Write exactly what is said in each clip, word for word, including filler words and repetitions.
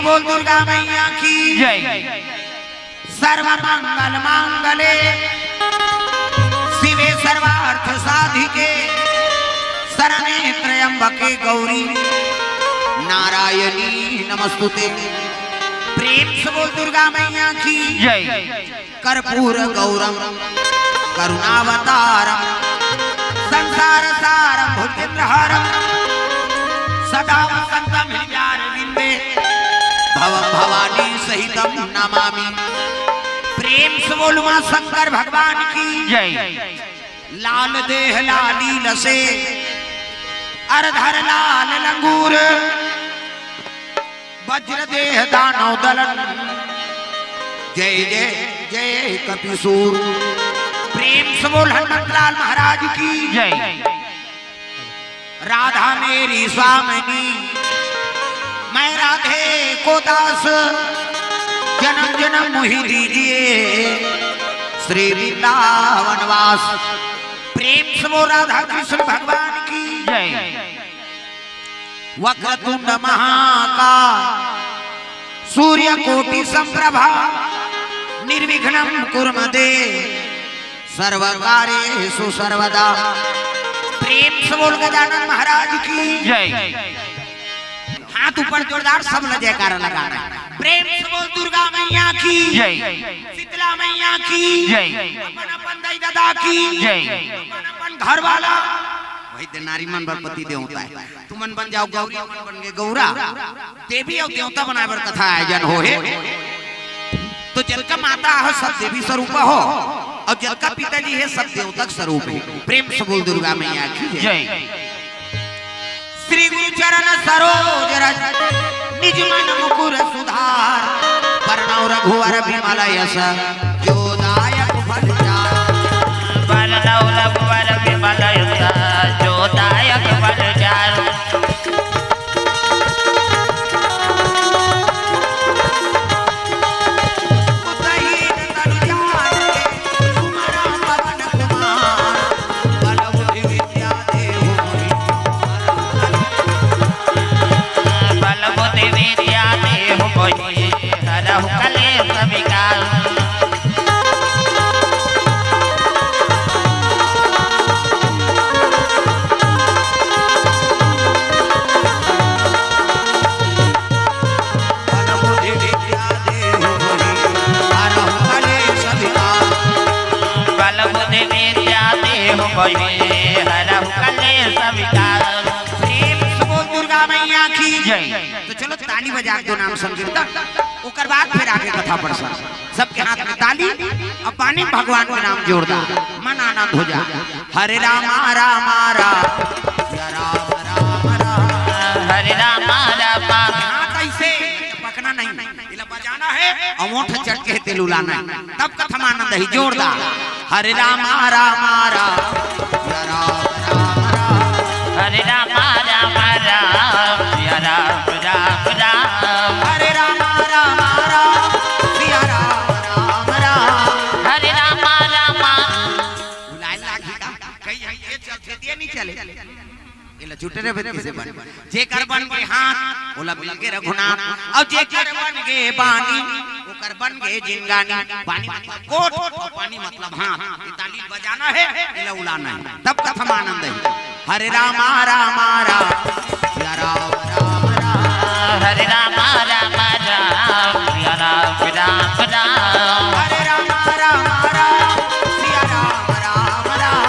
बोल दुर्गा मैया की जय। सर्व मंगल मांगले शिवे सर्वार्थ साधिके शरणे त्र्यंबके गौरी नारायणी नमस्तुते। प्रेम से बोल दुर्गा मैया की जय। कर्पूर गौरम करुणावतारम संसार सारम भुजगेंद्रहारम सदा वसंतम हृदयारविंदे भवम भवानी सहितम नमामि। प्रेम से बोल मां शंकर भगवान की जय। लाल देह लाली लसे अर धर लाल लंगूर वज्र देह दानव दलन जय जय जय कपिसूर। प्रेम से बोल हनुमंतलाल महाराज की जय। राधा मेरी स्वामिनी मैं राधे को दास जन्म जन्म मुहि दीजिए श्री वृंदावन वास। प्रेम से बोल राधा कृष्ण भगवान की जय। वक्रतुंड महाकाय सूर्यकोटि संप्रभा निर्विघ्नं कुरु मे देव सर्वकार्येषु सर्वदा। प्रेम से बोल गजानन महाराज की जय। हाथ ऊपर जोरदार सब ल जयकारा लगाना है। प्रेम से बोल दुर्गा मैया की जय। शीतला मैया की जय। अपन अपन दाई दादा की जय। अपन अपन घर वाला वही दे नारी मन बर पति देवता है। तुमन बन जाव गौरी, हमन बन गे गौरा। देवी अउ देवता बनाय बर कथा आयोजन होहे। तो जतका माता हो सब देवी स्वरूप हो, अउ जतका पिताजी हे सब देवता के स्वरूप हे। प्रेम से बोल दुर्गा मैया की जय। जय। श्री गुरु चरण सरोज रज निज मन मुकुर सुधार। बरनउँ रघुवर बिमल यस जो दायक फल चार। बरनउँ रघुवर बिमल यस जो दायक फल चार। बल बुद्धि विद्या देहु मोहि, हरहु कलेस विकार। बल बुद्धि विद्या देहु मोहि, हरहु कलेस विकार। बल बुद्धि विद्या देहु मोहि, हरहु कलेस विकार। प्रेम से बोल दुर्गा मैया की जय। तो चलो ताली बजा के दो नाम संकीर्तन, ओकर बाद फिर आगे कथा प्रसंग। सबके हाथ में ताली, अब पानी भगवान के नाम जोरदार, मन आनंद हो जा। हरे रामा रामा राम, या राम राम राम। हरे रामा रामा। हाथ ऐसे पकना नहीं, इला बजाना है और ओठ चटके तेल उलाना है, तब कथा में आनंद ही जोरदार। हरे रामा रामा राम, या राम राम राम। हरे रामा रामा राम, या राम राम राम। हरे रामा रामा राम, या राम राम राम। हरे रामा रामा। बुलाए लागी का? कहीं हम ये चलते दिए नहीं चले। एला जुटे रहे कइसे बन? जेकर बन गे हाथ, ओला मिल गे रघुनाथ। अउ जेकर बन गे बानी, ओकर बन गे जिनगानी। बानी मतलब कोट, अउ पानी मतलब हाथ। ये ताली बजाना है, एला उलाना है, तब कथा में आनंद है। हरे रामा रामा राम, या राम राम राम। हरे रामा रामा राम, या राम राम राम। हरे रामा रामा राम, या राम राम राम।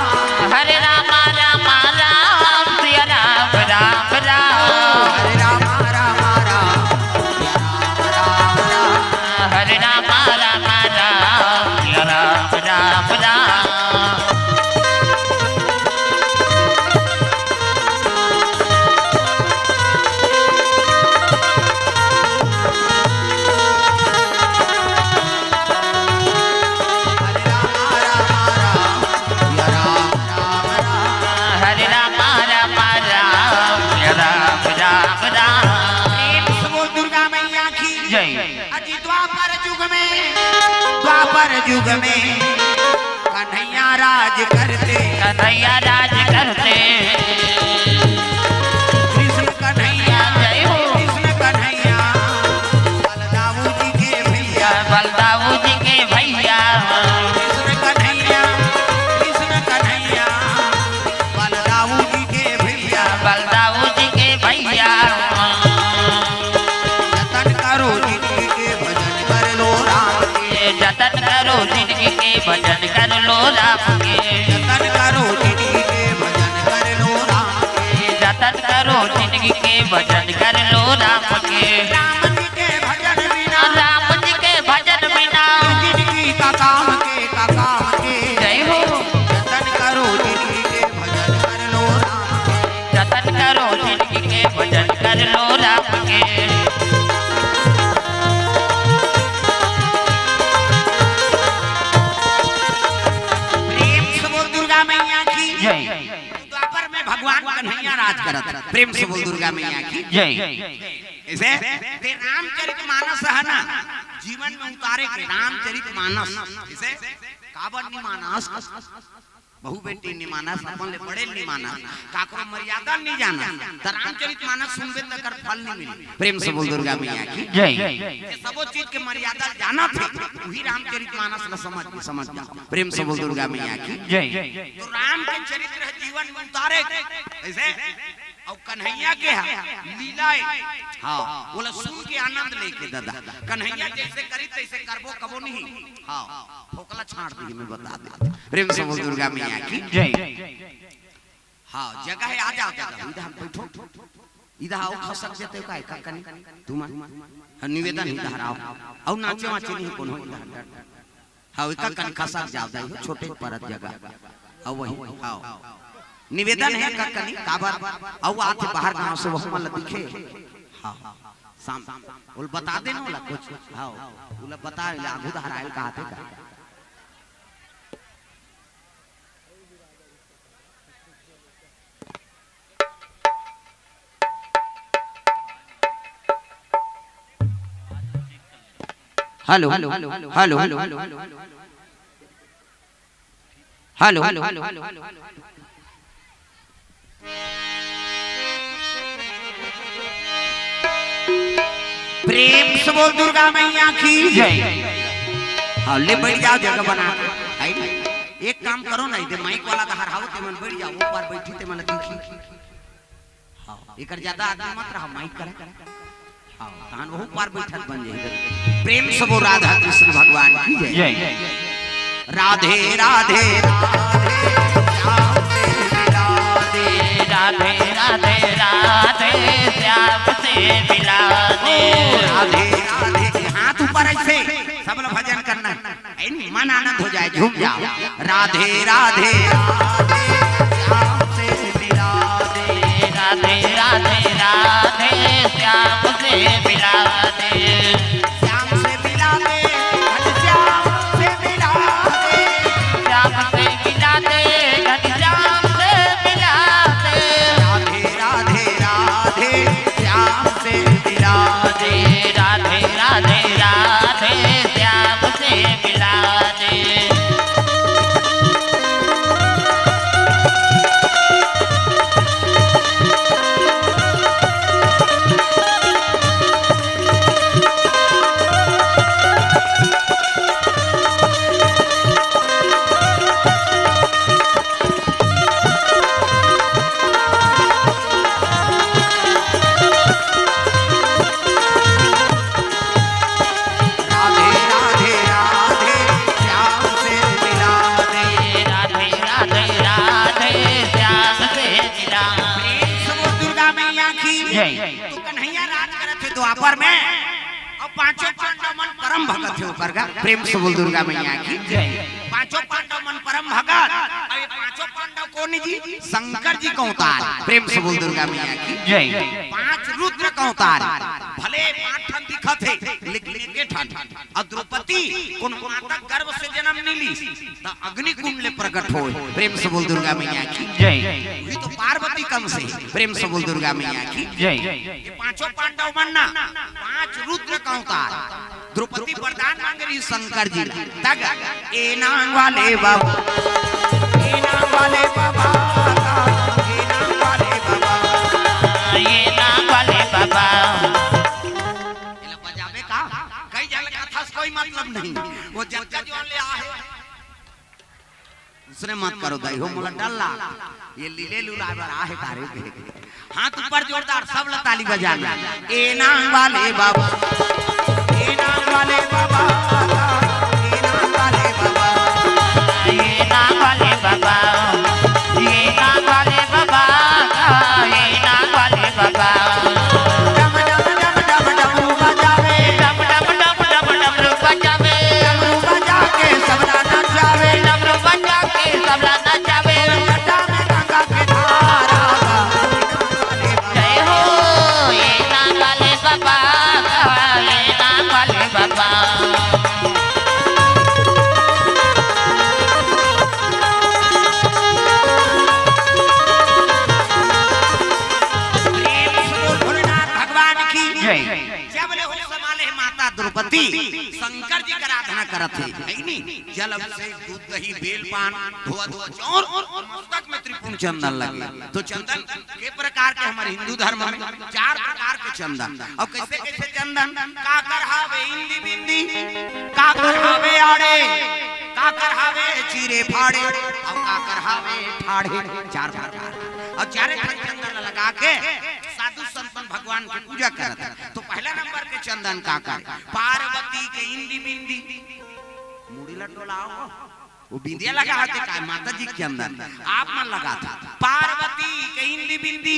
हरे रामा रामा राम, या राम राम राम। हरे रामा रामा राम, या राम राम राम। हरे रामा रामा राम, या राम राम राम। हरे रामा रामा राम, या राम राम राम। प्रेम से बोल दुर्गा मैया की जय। अजी द्वापर युग में, द्वापर युग में कन्हैया राज करते। कन्हैया राज करते। कृष्ण कन्हैया, जय हो। कृष्ण कन्हैया। के भजन कर लो राम के। राम जी के भजन बिना, राम जी के भजन बिना, जिंदगी का काम के, का काम के। जय हो। जतन करो जिंदगी के भजन कर लो राम के। जतन करो जिंदगी के भजन कर लो राम के। प्रेम से बोल दुर्गा मैया की जय। द्वापर में भगवान कन्हैया राज करत हे। प्रेम से बोल दुर्गा मैया की जय। इसे ते रामचरित मानस हे ना, जीवन में उतारे के रामचरित मानस। इसे काबर नहीं मानस? बहू बेटी नहीं मानस, अपन ले बड़े नहीं मानस, काकरो मर्यादा नहीं जानस, त रामचरित मानस सुनबे त कर फल नहीं मिले। प्रेम से बोल दुर्गा मैया की जय। ये सबो चीज के मर्यादा जानत हे, वही रामचरित मानस ला समझ, समझ जा। प्रेम से बोल दुर्गा मैया की जय। तो राम के चरित्र हे जीवन में उतारे, ऐसे अउ कन्हैया के हे लीलाए। हाँ, ओला सुन के आनंद लेके दादा। कन्हैया जैसे करी तैसे करबो कबो नहीं। हाँ, फोकला छाड़ दी मैं बता दे। प्रेम से बोल दुर्गा मैया की जय। हाँ, जगह हे, आ जाओ दादा, इधर हम बैठो। इधर आओ, खसक जेते का, का कनी? तुम आ। हाँ, निवेदन हे, इधर आओ। अउ नाचे वाचे नहीं कोनो इधर। हाँ, एका कन खसक जाव दाई हो, छोटे परत जगह। हाँ, वही, हाँ। निवेदन हे एका कनी, काबर? अउ आथे बाहर गांव से, वो हमन ला दिखे। हाँ, शाम, ओला बता देना ओला कुछ। हाँ, ओला बता, ले आगू धरायल कहा थे का? Hello, hello, hello, hello, hello, hello. प्रेम से बोल दुर्गा मैया की जय। हाँ, ले बैठ जाओ जगह बना के। है ना? एक काम करो ना, इधर माइक वाला तो हर हावत है, मन बैठ जाओ, वो पार बैठी ते मन दिखी। हाँ, एकर ज्यादा आदमी मत रहा, माइक करा। हाँ, तहन वहू पार बैठल बन जाई। प्रेम से बोल राधा कृष्ण भगवान की जय। जय। राधे राधे राधे श्याम से मिला दे। राधे राधे राधे श्याम से मिला दे। ओ, राधे राधे, हाथ ऊपर ऐसे, सब लोग भजन करना। ऐ नहीं, मन आनंद हो जाए, झूम जाओ। राधे राधे राधे श्याम से मिला दे। राधे राधे राधे श्याम से मिला दे। श्याम से मिला दे, घनश्याम से मिला दे। श्याम से मिला दे, घनश्याम से मिला दे। राधे राधे राधे श्याम से मिला दे। राधे राधे राधे श्याम से मिला दे। राधे राधे राधे श्याम से मिला दे। राधे राधे राधे श्याम से मिला दे। प्रेम से बोल दुर्गा मैया की जय। तो कन्हैया राज करत हे द्वापर में, अउ पांचों पांडव मन परम भगत हे ओकर गा। प्रेम से बोल दुर्गा मैया की जय। पांचों पांडव मन परम भगत। अउ ये पांचों पांडव कोन जी? शंकर जी के अवतार। प्रेम से बोल दुर्गा मैया की जय। पांच रुद्र के अवतार। भले पांच ठन दिखत हे, लेकिन एके ठन। अउ द्रौपदी कोनो माता गर्भ से जन्म नहीं ली, त अग्नि कुंड ले प्रकट होय। प्रेम से बोल दुर्गा मैया की जय। वही तो पार्वती कंस हे। प्रेम से बोल दुर्गा मैया की जय। ये पांचों पांडव मन ना, पांच रुद्र के अवतार। द्रौपदी वरदान मांग रही शंकर जी ला। तग ए नांग वाले बाबा, ए नांग वाले बाबा, ए नांग वाले बाबा, ए नांग वाले बाबा। एला बजाबे का? कई जन कथस कोई मतलब नहीं। वो जतका जोन ले आहे। उसने मत करो दाई हो, मोला डर लाग। ये लीले लुलाए बर आहे तारे के। हाथ ऊपर जोरदार, सब ला ताली बजाना। ए नांग वाले बाबा, ए नांग वाले बाबा, ए नांग वाले बाबा, ए नांग वाले बाबा, ए नांग वाले बाबा, ए नांग वाले बाबा। जब ले होश संभाले हे माता द्रौपदी, शंकर जी के आराधना करत हे, है नी? जल अभिषेक, दूध दही, बेल पान, धोआ धोआ चाउर, मस्तक में त्रिपुंड चंदन लगे। तो चंदन के प्रकार के हमर हिंदू धर्म में चार प्रकार के चंदन। अउ कइसे कइसे चंदन? काकर हावे इंदी बिंदी, काकर हावे आड़े, काकर हावे चीरे फाड़े, अउ काकर हावे ठाढ़े। चार प्रकार। अउ चारे ठन चंदन ल लगा के साधु संत मन भगवान के पूजा करत हे। तो पहला नंबर के चंदन काकर? पार्वती के इंदी बिंदी। मुड़ी ल डोलाव। वो बिंदिया लगा होथे काय? माता जी के चंदन। आप मन लगाथा। पार्वती के इंदी बिंदी,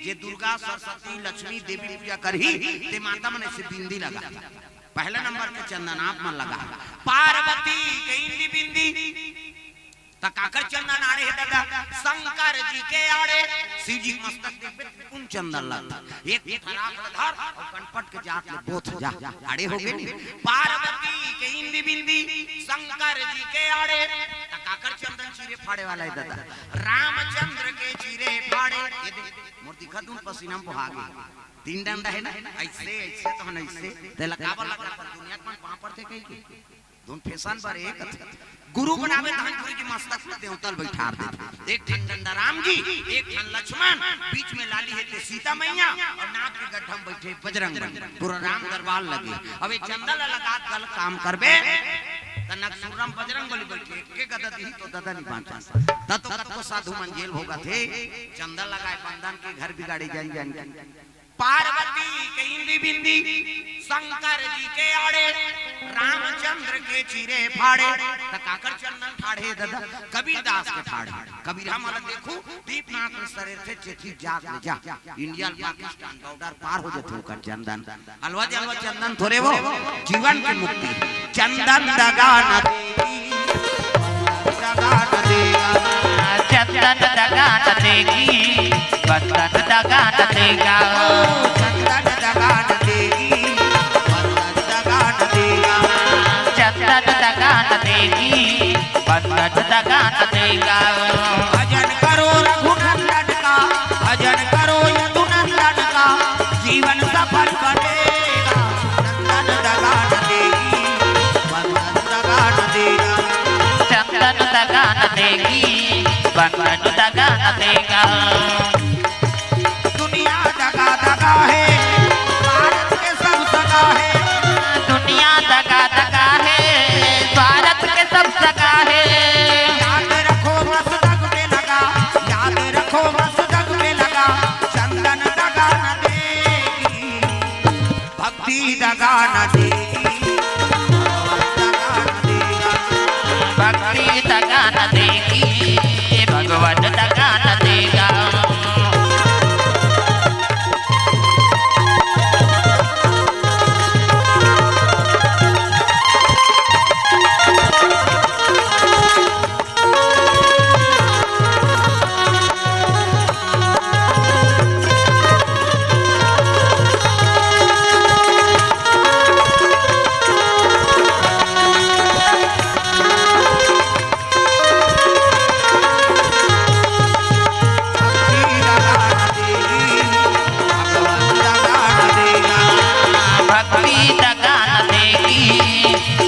जे दुर्गा, सरस्वती, लक्ष्मी, देवी पूजा करही, ते माता मन अइसे बिंदी लगाथा। पहला नंबर के चंदन आप मन लगाथा। पार्वती के इंदी बिंदी, त काकर चंदन आड़े हे ददा? शंकर जी के आड़े। शिव जी के मस्तक देखबे, त्रिपुंड चंदन लगथे। एक ठराक ल धर अउ कनपट के जात ले बोथ जा, आड़े होगे नी। पार्वती के इंदी बिंदी, शंकर जी के आड़े। त काकर चंदन चीरे फाड़े वाला हे ददा? रामचंद्र के चीरे फाड़े। ये देख, मोर दिखत हूँ, पसीना में बोहा गे। तीन डंडा हे ना, अइसे, अइसे तो हन अइसे। तेला काबर लगा? पर दुनिया के मन पाँव पड़थे कहिके। धुन फैशन बर एक गुरु बनावे, तहन गुरु जी मस्तक में देवता ल बइठार देथे। एक ठन डंडा राम जी, एक ठन लक्ष्मण, बीच में लाली हे ते सीता मैया, अउ नाक के गड्ढा में बइठे बजरंग बली। पूरा राम दरबार लगे। अब ये चंदन ल लगा के गलत काम करबे, त नकसुरम बजरंग बली बइठे, के गदा दिही तो ददा नी बाँचस। त तो कतको साधु मन जेल भोगत हे, चंदन लगाए बंदन के घर बिगाड़े जन जन के। पार्वती के इंदी बिंदी, शंकर जी के आड़े, रामचंद्र के चीरे फाड़े। त काकर चंदन ठाढ़े ददा? कबीरदास के ठाढ़े। कबीर हमला देखू, दीपनाथ में सरेथे, चेथी जाग ले जा। इंडिया ल पाकिस्तान बॉर्डर पार हो जथे ओकर चंदन। अलवा जलवा चंदन थोरे वो, जीवन के मुक्ति। चंदन दगा न देगी, दगा न देगा। चंदन दगा न देगी, बंदन दगा न देगा। ओ, चंदन दगा न देगी, बंदन दगा न देगा। चंदन दगा न देगी, बंदन दगा न देगा। भजन करो रघुनंदन का, भजन करो यदुनंदन का, जीवन सफल बनेगा। चंदन दगा न देगी, बंदन दगा न देगा। चंदन दगा न देगी, बंदन दगा न देगा। दुनिया दगा दगा है, भारत के सब सगा है। दुनिया दगा दगा है, भारत के सब सगा है। याद रखो मसदग में लगा, याद रखो मसदग में लगा, चंदन दगा न देगी। भक्ति दगा न देगी, भगवान दगा न देगा। भक्ति दगा न देगी, भगवान दगा न देगा। भक्ति दगा न देगी,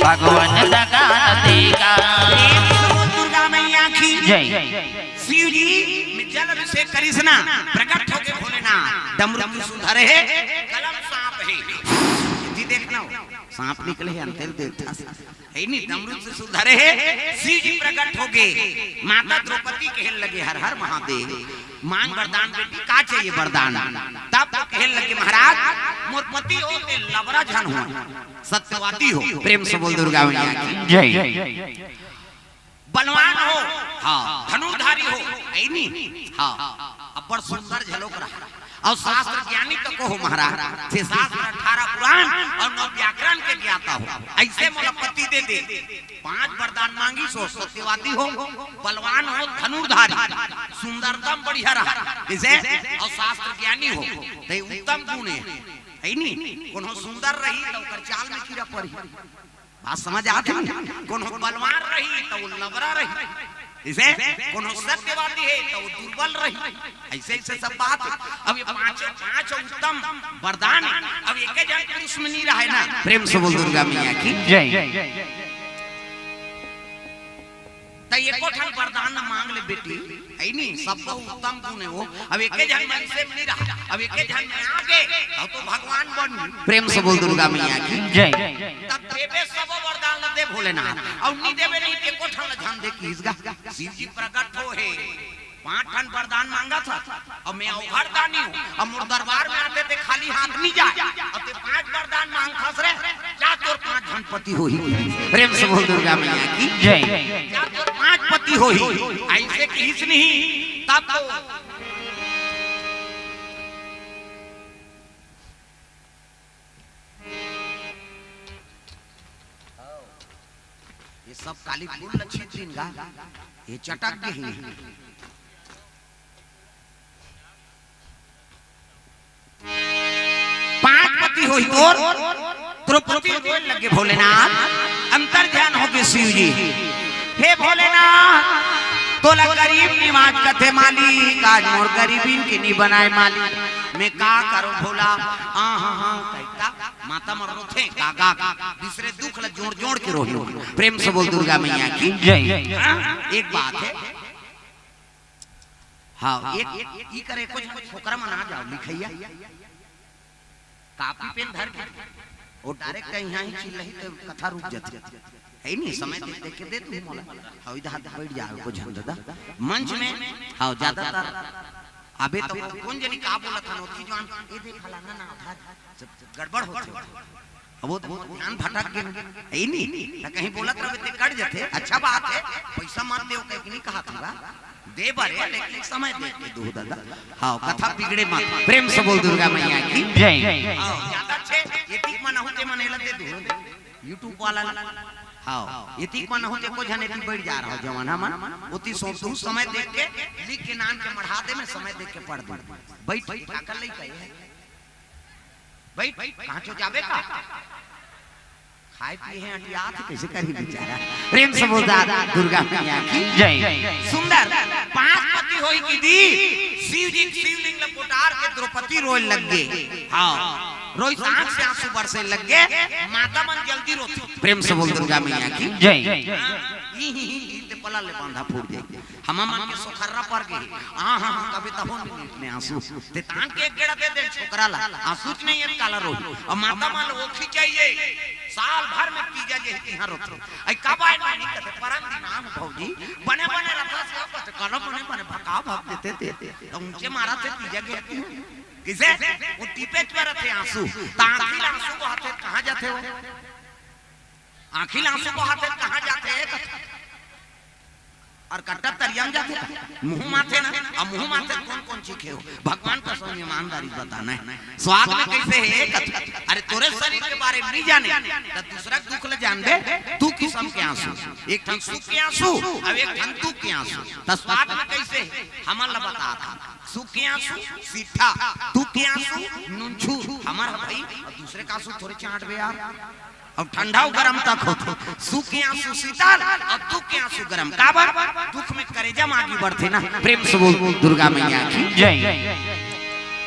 भगवान दगा न देगा। प्रेम से बोल दुर्गा मैया की जय। शिव जी में जल अभिषेक करिस ना, प्रकट होके भोलेनाथ। डमरू त्रिशूल धरे हे, कलम सांप हे। जी देखना हो, सांप निकले हे अंतेल देवता से। हे नी, डमरू त्रिशूल धरे हे, शिव जी प्रकट होगे। माता द्रौपदी कहे लगे, "हर हर महादेव।" मांग वरदान बेटी, का चाहिए वरदान? तब तो कहे लगे, "महाराज, मोर पति हो ते लबरा झन हो, सत्यवादी हो।" प्रेम से बोल दुर्गा मैया की जय। बलवान हो, हाँ, धनुर्धारी हो, हे नी? हाँ, अब्बड़ सुंदर झलोक रहा। अउ शास्त्र ज्ञानी तको हो महाराज, से शास्त्र अठारह पुराण अउ नौ व्याकरण के ज्ञाता हो। अइसे मोला पति दे दे। पांच वरदान मांगिस हो, सत्यवादी हो, बलवान हो, धनुर्धारी, सुंदरतम बढ़िया रहा, जइसे अउ शास्त्र ज्ञानी हो, ते उत्तम गुण हे, हे नी? कोनो सुंदर रही त ओकर चाल में कीरा पड़ही। बात समझ आत हे? कोनो बलवान रही त वो लबरा रही। जइसे कोनो सत्यवादी हे त वो दुर्बल रही। अइसे अइसे सब बात हे। अब ये पांच, पांच उत्तम वरदान हे। अब एके झन पुरुष में नइ रहय ना। प्रेम से बोल दुर्गा मैया की। जय। त एको ठन वरदान मांग ले बेटी, हे नी, सबको उत्तम गुण हे वो। अब एके झन मनसे में नइ रहा, अब एके झन में आगे, तब तो भगवान बन। प्रेम से बोल दुर्गा मैया की। जय। तब देबे सब वरदान ल दे भोलेनाथ, अउ नइ देबे नहीं, एको ठन ल झन दे किहिस गा। शिव जी प्रकट होहे, पांच ठन वरदान मांगत हस, अउ मैं अवघड़ दानी हूं, अउ मोर दरबार में आते ते खाली हाथ नइ जाय, अउ ते पांच वरदान मांगथस रे, जा तोर पांच झन पति होही। प्रेम से बोल दुर्गा मैया की। जय। जा तोर पांच पति होही, अइसे किहिस नहीं, तब तो ये सब काली फूल ल छीट दिन गा, ये चटक गे हे। पांच पति होही तोर, द्रौपदी रोए लगे भोलेनाथ, अंतर ध्यान होगे शिव जी। हे भोलेनाथ, तोला गरीब निवाज कथे मालिक, आज मोर गरीबिन के नइ बनाय मालिक, मैं का करों भोला। हाँ, हाँ, हाँ, कहिता माता मन रोथे, गा, गा, गा, दूसरे दुख ल जोड़, जोड़ के रोही। प्रेम से बोल दुर्गा मैया की। जय। हाँ, एक बात हे। हाँ, एक, एक, ई करे कुछ छोकरा मन आ जाव, लिखइया। कापी पेन धर के, वो direct इहां ही चिल्लाही त कथा रुक जाथे। हे नी, समय देख, देख के दे तू मोला। हाँ, इधर हाथ बैठ जा, को झन दादा। मंच में, हाँ, ज्यादातर, अबे तो कोन जनी का बोलत हन, ओती जवान, ये देख फलाना ना, उधर, सब गड़बड़ होथे। अब वो तो ध्यान भटक गे, हे नी, त कहीं बोलत रहे ते कट जाथे। अच्छा बात हे, पैसा मत देव कहे कि नइ कहत हंव गा, दे बरे, लेकिन समय देख के दू दादा। हाँ, कथा बिगड़े मत। प्रेम से बोल दुर्गा मैया की। जय। हाँ, ज्यादा अच्छे, एतिक मन आहू ते मन एला दे दू। YouTube वाला ला। हाँ, एतिक मन आहू ते को झन एती बैठ जा रहा जवान हमन, ओती सौंप दू, समय देख के लिख के नान के मढ़ा दे, मैं समय देख के पढ़ दू। बैठ, बैठ, का कर लइका हे? बैठ, कहाँ चो जाबे का? खाय पिए हे, अटियात हे, कइसे करही बेचारा? प्रेम से बोल दुर्गा मैया की। जय। सुंदर, पांच पति होही कि दी, शिव जी शिवलिंग ल पोटार के द्रौपदी रोए लग गे। हाँ, रोइस, आंख से आंसू बरसे लग गे, माता मन जल्दी रोथे। प्रेम से बोल दुर्गा मैया की। जय। हाँ, ही, ही, ही, ही, ते पला ले बांधा फूट जाय। हमर मन के सोखर्रा पर गे। हाँ, हाँ, हाँ, कभी तहो नहीं निकले आंसू। ते तान के एक गेड़ा दे दे छोकरा ला। आंसू च नहीं है काला रोही। अउ माता मन ल ओखी चाहिए। साल भर में तीजा जे तिहां रोथे। अई कब आय नहीं कथे, परन दिन आन भौजी। बने बने रथा से कथे, कल बने बने भका भक देते थे। त ऊंचे मारा थे तीजा के तिहां। कइसे? वो टीपे च रथे आंसू। त आंखी ल आंसू बहाथे, कहाँ जाथे वो? आंखी ल आंसू बहाथे, कहाँ जाथे? अउ कट्टा तरिया म जाथे, मुंह माथे ना, अउ मुंह माथे कोन कोन चीखे हो? भगवान कसम ईमानदारी बताना हे। स्वाद में कइसे हे? कथे, अरे तोरे शरीर के बारे में नइ जाने, त दूसरा के दुख ल जानबे, दू किसम के आंसू, एक ठन सुख के आंसू, अउ एक ठन दुख के आंसू। त स्वाद में कइसे हे? हमन ल बता था, सुख के आंसू सीठा, दुख के आंसू नुनछू। हमर ह भाई, अउ दूसरे के आंसू थोरे चांटबे यार। अब ठंडा अउ गरम तक होथे। सुख के आंसू शीतल अउ दुख के आंसू गरम। काबर? दुख में करेजा म आगी बढ़थे ना। प्रेम से बोल दुर्गा मैया की जय।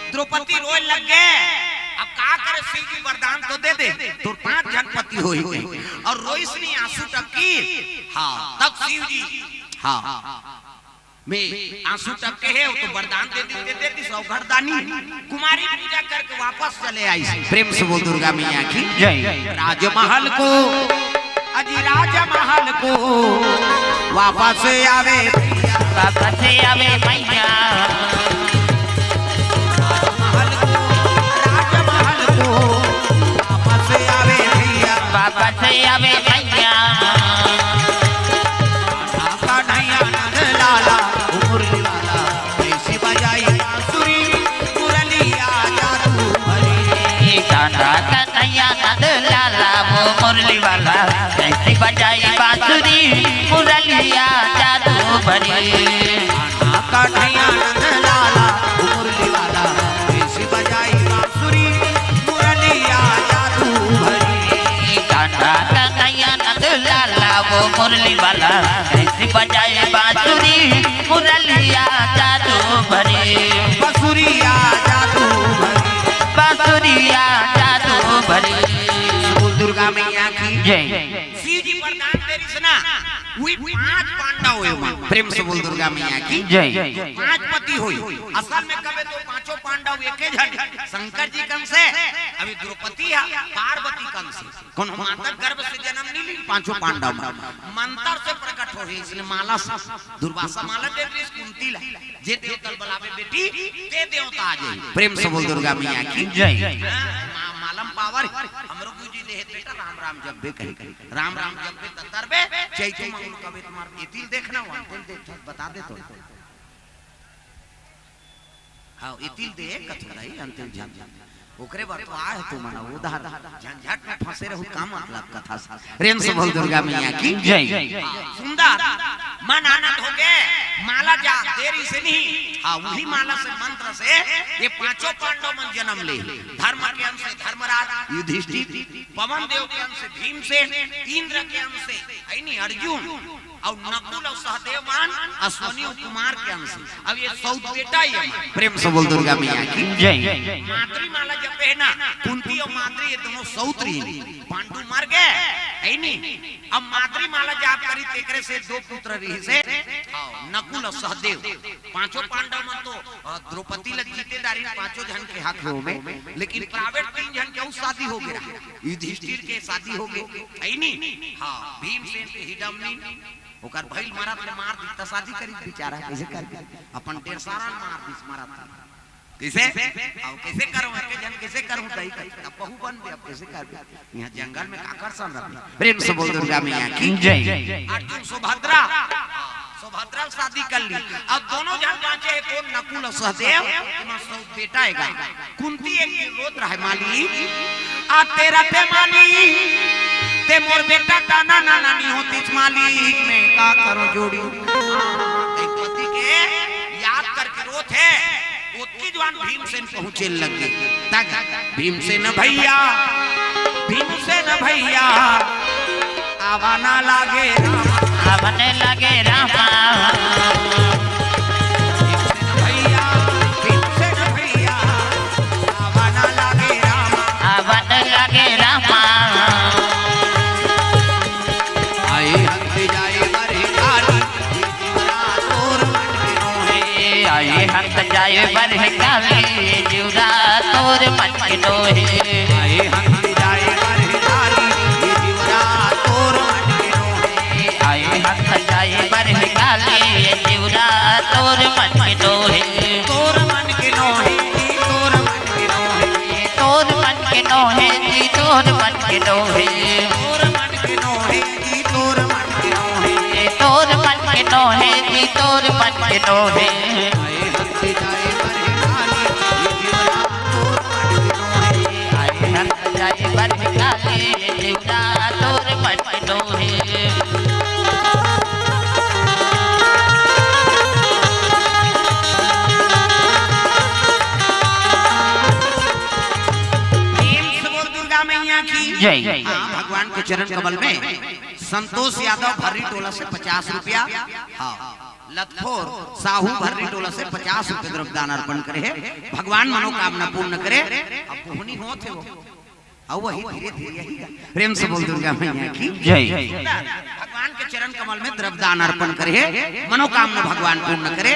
द्रौपदी रोए लग गे। अब का करे, शिव जी वरदान तो दे दे, तोर पांच झन पति होही। अउ रोइस नहीं, आंसू टपकी। हाँ, तब शिव जी, हाँ, में आंसू टपके हे, वो तो वरदान दे दी, दे देती, सौ घरदानी। कुमारी पूजा करके वापस चले आई। प्रेम से बोल दुर्गा मैया की जय। राजमहल को, अजी राजमहल को वापस आवे, वापस आवे मैया। राजमहल को, राजमहल को वापस आवे भैया। वापस आवे मैया। कन्हैया नंद लाला, ओ मुरली वाला, कैसे बजाई बांसुरी, मुरलिया जादू भरी। कान्हा कन्हैया नंद लाला, वो मुरली वाला, कैसे बजाई बांसुरी, मुरलिया जादू भरी। कान्हा कन्हैया नंद लाला, वो मुरली वाला, कैसे बजाई बांसुरी, मुरलिया जादू भरी। कान्हा कन्हैया नंद लाला, वो मुरली वाला, कैसे बजाए बांसुरी मुरलिया जादू भरी। बांसुरिया जादू भरी। बांसुरिया जादू भरी। बोल दुर्गा मैया की जय। शिव जी वरदान दे रिहिस ना, वही पांच पांडव होय मन। प्रेम से बोल दुर्गा मैया की जय। पांच पति होय। असल में कबे तो पांचों पांडव एके झन, शंकर जी के अंश हे, अभी द्रौपदी हे पार्वती के अंश हे। कोनो माता गर्भ से जन्म नहीं ली, पांचों पांडव मन मंत्र से प्रकट होय हे, इसने माला से, दुर्वासा माला दे रिहिस कुंती ला, जे देवता ल बलाबे बेटी, ते देवता आ जाही। प्रेम से बोल दुर्गा मैया की जय। हाँ, मा-, मालम पावर, हमरो गुरुजी दे हे बेटा, राम राम जपबे कहे, राम राम जपबे त तरबे, चैती मंगल कबे तुम्हार एतिल देखना हुआ, एतिल देख, बता दे तो। हाँ, एतिल दे कथो दाई, अंतिम झंझट। ओकरे बर तो आए हो तुमन, उधर झंझट में फंसे रहू, का मतलब कथा से? प्रेम से बोल दुर्गा मैया की जय। हाँ, सुंदर, मन आनंद होके माला जा देरी से नहीं। हाँ, वही माला से, मंत्र से ये पांचों पांडव मन जन्म ले। धर्म के अंश से धर्मराज युधिष्ठिर, पवन देव के अंश से भीमसेन, इंद्र के अंश से, है नी, अर्जुन, अउ नकुल अउ सहदेव मन अश्वनी अउ कुमार के अंश। अब ये सौत बेटा ये मन। प्रेम से बोल दुर्गा मैया की जय। माद्री माला जपे हे ना, कुंती अउ माद्री ये दोनों सौत रहिन। पांडु मर गे, है नी? अब माद्री माला जाप करी, तेकरे से दो पुत्र रहिसे, हाँ, नकुल अउ सहदेव। पांचों पांडव मन तो, अ, द्रौपदी ल जीते दारिन पांचों झन के हाथ में, लेकिन प्राइवेट तीन झन के अउ शादी हो गे रहा। युधिष्ठिर के शादी हो गे, है नी? हाँ, भीमसेन के हिडम्मी, ओकर भइल मरत ले मार दिस, त शादी करी बेचारा, कइसे करबे? अपन डेढ़ सारा मार दिस मरत ले। कइसे? अब कइसे करूं, एके झन कइसे करूं, तई कइसे? अब बहू बनबे, अब कइसे करबे? इहां जंगल में काकर संग रखबे? प्रेम से बोल दुर्गा मैया की जय। अर्जुन सुभद्रा, सुभद्रा शादी कर ली। अब दोनों झन बांचे हे कोन? नकुल अउ सहदेव। एमा सौत बेटा हे गा। कुंती एक दिन रोत रहे, माली, आते रते माली, ते मोर बेटा ताना नाना नहीं होतीस माली, मैं का करूं जोड़ी। एक पति के याद करके रोत हे, ओतकी जुवार भीमसेन पहुंचे लगे। तक भीमसेन भैया, भीमसेन भैया, आवा ना लागे रामा। आवा ना लागे रामा। भैया, भीमसेन भैया, आवा ना लागे रामा। आवा ना लागे रामा। आए हंस जाए बर काली, जीवरा तोर मन के नोहे। आए हंस जाए बर काली, जीवरा तोर मन के नोहे। आए हंस जाए बर काली, जीवरा तोर मन के नोहे। आए हंस जाए बर काली, जीवरा तोर मन के नोहे। तोर मन के नोहे, तोर मन के नोहे। तोर मन के नोहे जी, तोर मन के नोहे। तोर मन के नोहे जी, तोर मन के नोहे। तोर मन के नोहे जी, तोर मन के नोहे। आए हंस जाए बर काली, जीवरा तोर मन के नोहे। आए हंस जाए बर काली, जीवरा तोर मन के नोहे। प्रेम से बोल दुर्गा मैया की जय। हाँ, भगवान के चरण कमल में संतोष यादव भर्री टोला से पचास रुपया, हाँ, लतखोर साहू भर्री टोला से पचास रुपया द्रव्य दान अर्पण करे हे। भगवान मनोकामना पूर्ण करे। अब बोहनी होत हे वो, अउ वही धीरे धीरे यही गा। प्रेम से बोल दुर्गा मैया की जय। भगवान के चरण कमल में द्रव्य दान अर्पण करे हे, मनोकामना भगवान पूर्ण करे।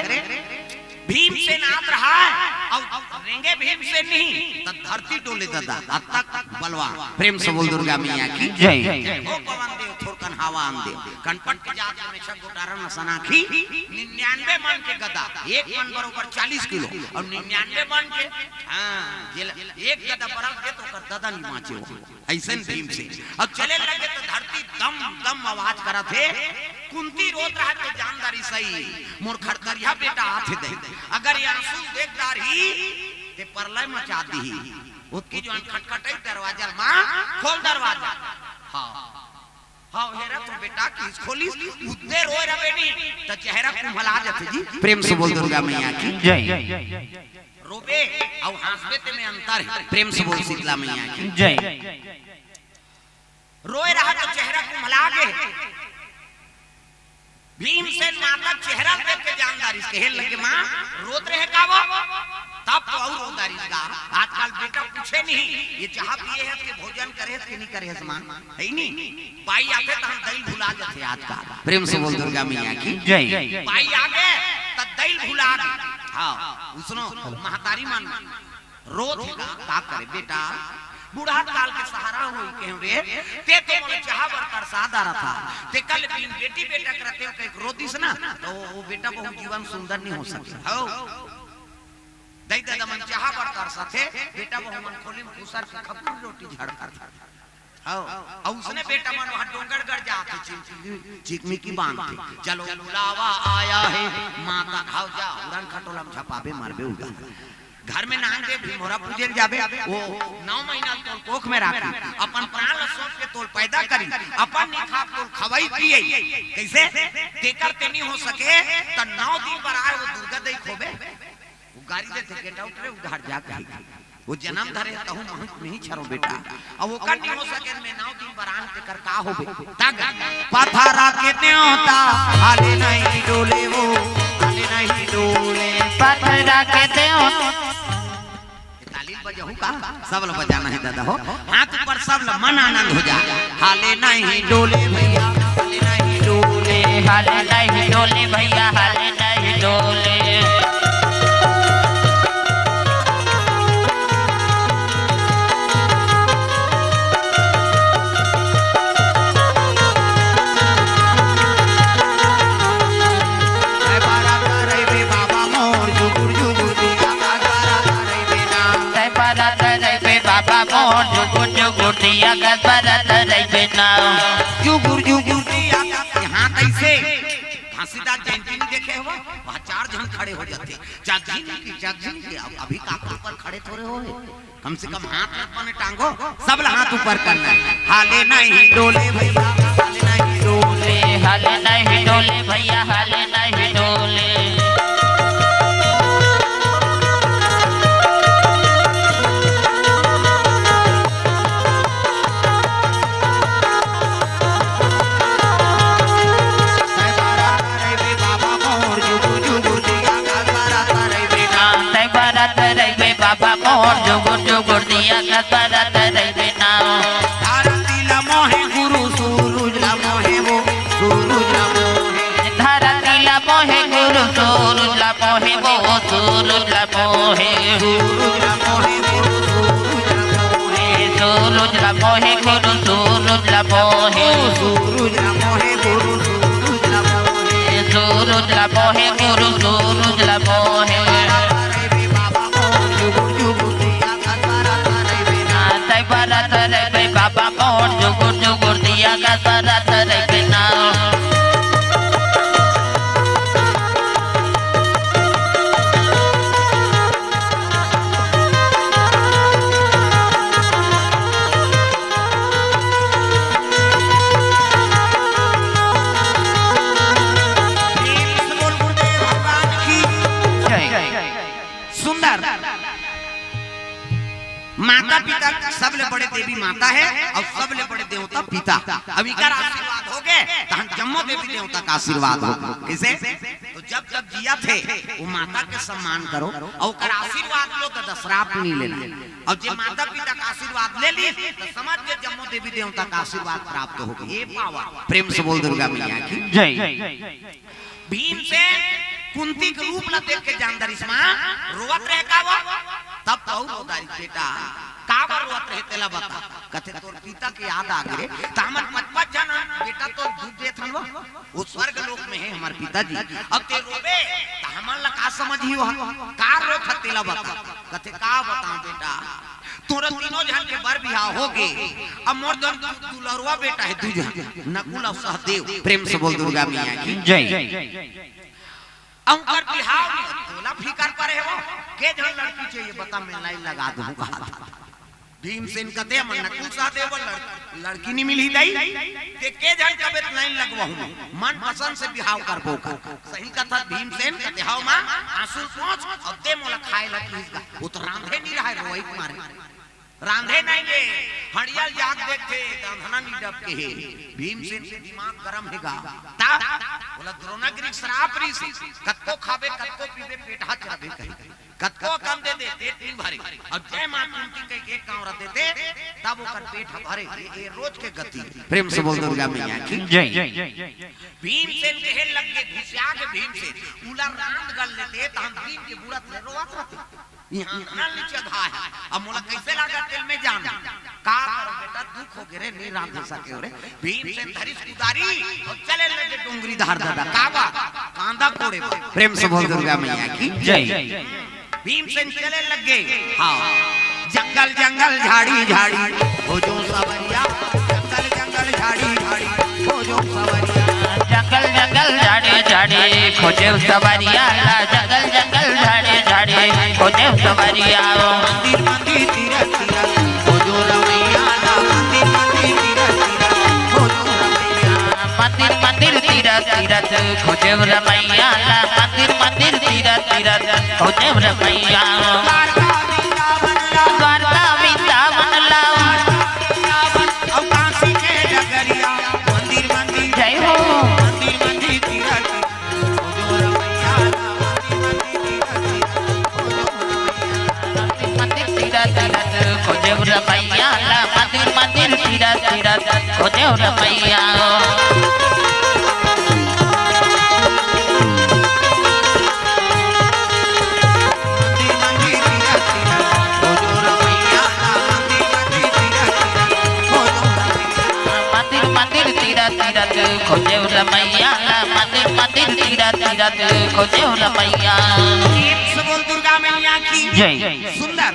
भीमसेन आत रहा हे, अउ रेंगे भीमसेन नहीं, त धरती डोले ददा, अतक बलवान। प्रेम से बोल दुर्गा मैया की जय। ओ पवन देव, थोरकन हवा आन देव, कनपट के जात में छक गोटारन असन आँखी, निन्यानवे मन के गदा, एक मन बरोबर चालीस किलो, अउ निन्यानवे मन के, हाँ, जेला एक गदा बरस गे त ओकर ददा नहीं बाँचे हो। अइसन भीमसेन अब चले लगे त धरती दम दम आवाज करत हे। कुंती रोत रहा त जान डारिस, मोर खरतरिया बेटा आथे दई, अगर ये आंसू देख डारही ते परलय मचा दिही। ओतकी जुवार खटखटई दरवाजा, माँ खोल दरवाजा। हाँ, हाँ, हेरा तो बेटा किस खोलिस, उतने रोय रबे नी त चेहरा कुम्हला जाथे जी। प्रेम से बोल दुर्गा मैया की जय। रोबे अउ हंसबे ते में अंतर हे। प्रेम से बोल शीतला मैया की जय। रोय रहा त चेहरा कुम्हला गे। भीमसेन माता चेहरा देख के जान डारिस, कहे लगे, "माँ, रोत रहे का वो?" तब तो अउ रो डारिस गा। आजकल बेटा पूछे नहीं, ये चाह पिए हस के भोजन करे हस के नहीं करे हस माँ, है नी? बाई आगे त हम दई ल भुला जाथे आजकल। प्रेम से बोल दुर्गा मैया की जय। बाई आगे त दई ल भुला गे। हाँ, उसनो महतारी मन रोत हे का, का करे बेटा, बूढ़ा काल के सहारा होई के रे, ते तो मोला चाह बर तरसा डारत हस, ते कल बिन बेटी बेटा करते हो कहिके रो दिस ना, त वो बेटा बहू जीवन सुंदर नहीं हो सके। हौ, दई ददा मन चाह बर तरसथे, बेटा बहू मन खोली म खुसर के खपरी रोटी झड़कत हे। हौ, अउ उसने बेटा मन वहाँ डोंगरगढ़ जाथे, चिमकी, चिकमिकी बांधथे। चलो बुलावा आया है, माता घाव जा, उड़न खटोला म झपाबे मरबे उड़ा। घर में नांग दे भीमोरा पूजे ल जाबे, वो नौ महीना तोल कोख में राखी, अपन प्राण ल सौंप के तोल पैदा करी, अपन निखाप तोल खवाई पियई। कैसे? तेकर ते नहीं हो सके, त नौ दिन बर आए वो दुर्गा दई खोबे। वो गारी देथे, "Get out रे, उधार जा," कही। वो जन्म धरे, तहु महंत नहीं छरो बेटा। अब ओकर नहीं हो सके, मैं नौ दिन बर आन तेकर का होबे? तग पथरा के देवता, हाले नहीं डोले वो, हाले नहीं डोले। पथरा के देवता। ये ताली बजाहू का? सब ल बजाना है दादा हो। हाथ ऊपर सब ल, मन आनंद हो जा। हाले नहीं डोले भैया, हाले नहीं डोले। हाले नहीं डोले भैया, हाले नहीं डोले। तै बरत रहिबे बाबा मोर, जुगुर जुगुर दिया कर बरत रहिबे ना। जुगुर जुगुर दिया कर, यहाँ कैसे? घासीदास जयंती नहीं देखे हो? वहाँ चार झन खड़े हो जाथे। जगझिन की, जगझिन की, अब अभी काका ऊपर खड़े थोड़े हो। कम से कम हाथ मत बने टांगो, सब ला हाथ ऊपर करना है। हाले नहीं डोले भैया, हाले नहीं डोले। हाले नहीं डोले भैया, हाले नहीं डोले। तै बरत रहिबे बाबा मोर, जुगुर जुगुर दिया कर बरत रहिबे ना। तै बरत रहिबे बाबा मोर, जुगुर जुगुर दिया कर बरत रहिबे ना। धरती ला मोहे गुरु, सूरज ला मोहे वो, सूरज ला मोहे। धरती ला मोहे गुरु, सूरज ला मोहे वो, सूरज ला मोहे। सूरज ला मोहे गुरु, सूरज ला मोहे। सूरज ला मोहे गुरु, सूरज ला मोहे। सूरज ला मोहे गुरु, सूरज ला मोहे। सूरज ला मोहे गुरु, सूरज ला मोहे। तै बरत रहिबे बाबा मोर, जुगुर जुगुर दिया कर बरत रहिबे ना। प्रेम से बोल गुरुदेव भगवान की जय। सुंदर। माता पिता सबले बड़े देवी माता है अउ सबले बड़े देवता पिता। अब इकर आशीर्वाद होगे, तहन जम्मो देवी देवता का आशीर्वाद होगे। कैसे? तो जब जब जियत हे, वो माता के सम्मान करो अउ ओकर आशीर्वाद लो, त श्राप नहीं लेना। अउ जे माता पिता का आशीर्वाद ले ली, त समझ के जम्मो देवी देवता का आशीर्वाद प्राप्त होगे। ये पावर। प्रेम से बोल दुर्गा मैया की जय। भीमसेन कुंती के रूप ला देख के जान डारिस, माँ, रोवत रहे का वो? तब कहू रो डारिस, "बेटा, काबर रोवत रहे, तेला बता।" कथे, "तोर पिता के याद आ गे रे, त हमन पच पच झन बेटा तो दूध देत हन वो, वो स्वर्ग लोक में है हमार पिताजी। अब ते रोबे, त हमन ला का समझही वो? का रोत ह, तेला बता।" कथे, "का बताऊं बेटा, तोरा तीनों झन के बर बिहाव होगे, अब मोर दन दुलरुआ बेटा है दू झन, नकुल अउ सहदेव।" प्रेम से बोल दुर्गा मैया की जय। अउ ओकर बिहाव में तोला फिकर परे हो, के झन लड़की चाहिए बता, मैं लाइन लगा दूं कहा। भीमसेन कथे, "हमन नकुल सहदेव बर लड़-, लड़की नहीं मिलही दाई, ते के झन कबे त लाइन लगवाहूं, मन पसंद से बिहाव करबो कर।" सही कथा भीमसेन कथे, "हव माँ, आंसू पोंछ अउ दे मोला खाए ला किहिस गा।" वो तो रांधे नहीं रहा है, रोई के मारे। रांधे नहीं हे, हड़ियल जाग देखथे, त अंधना नी डबके हे। भीमसेन के दिमाग गरम हे गा। त बोला, द्रोणागिरी श्राप रिहिसे, कतको खाबे, कतको पीबे, पेट हा चरबे कही। कतको अकन दे दे, पेट नी भरे। अउ जय माँ कुंती कहिके एक कांवरा दे दे, तब ओकर पेट ह भरे। ये, ये रोज के गति। प्रेम से बोल दुर्गा मैया की। जय। भीमसेन कहे लग गे, घुसिया के भीमसेन, उला रांध गल लेते, त हम भीम के बुढ़त ले रोवत रहते। यहाँ नल नीचे घा है। अब मोला कैसे लागा तेल में जान? का करो बेटा, दुख हो गे रे, नी रांध सके हो रे। भीमसेन धरिस कुदारी अउ चले लगे डोंगरी धार दादा। का बा? कांदा कोड़े बा। प्रेम से बोल दुर्गा मैया की। जय। भीमसेन चले लग गे। हाँ। जंगल जंगल झाड़ी झाड़ी खोजो सवरिया, जंगल जंगल झाड़ी झाड़ी खोजो सवरिया। जंगल जंगल झाड़ी झाड़ी खोजे सवरिया ला, जंगल जंगल झाड़ी झाड़ी खोजे सवरिया। मंदिर मंदिर तीरथ तीरथ खोजो रमैया ला, मंदिर मंदिर तीरथ तीरथ खोजो रमैया। मंदिर मंदिर तीरथ तीरथ खोजे रमैया ला, मंदिर मंदिर तीरथ तीरथ खोजे रमैया। द्वारका वृंदावन ला, द्वारका वृंदावन ला, अउ काशी के डगरिया, मंदिर मंदिर जय हो। मंदिर मंदिर तीरथ खोजो रमैया ला, मंदिर मंदिर तीरथ खोजो रमैया। मंदिर मंदिर तीरथ तीरथ खोजे रमैया ला, मंदिर मंदिर तीरथ तीरथ खोजे रमैया। मंदिर मंदिर तीरथ तीरथ खोजो रमैया ला, मंदिर मंदिर तीरथ तीरथ खोजो रमैया। मंदिर मंदिर तीरथ तीरथ खोजे रमैया ला, मंदिर मंदिर तीरथ तीरथ खोजे रमैया। प्रेम से बोल दुर्गा मैया की। जय। सुंदर।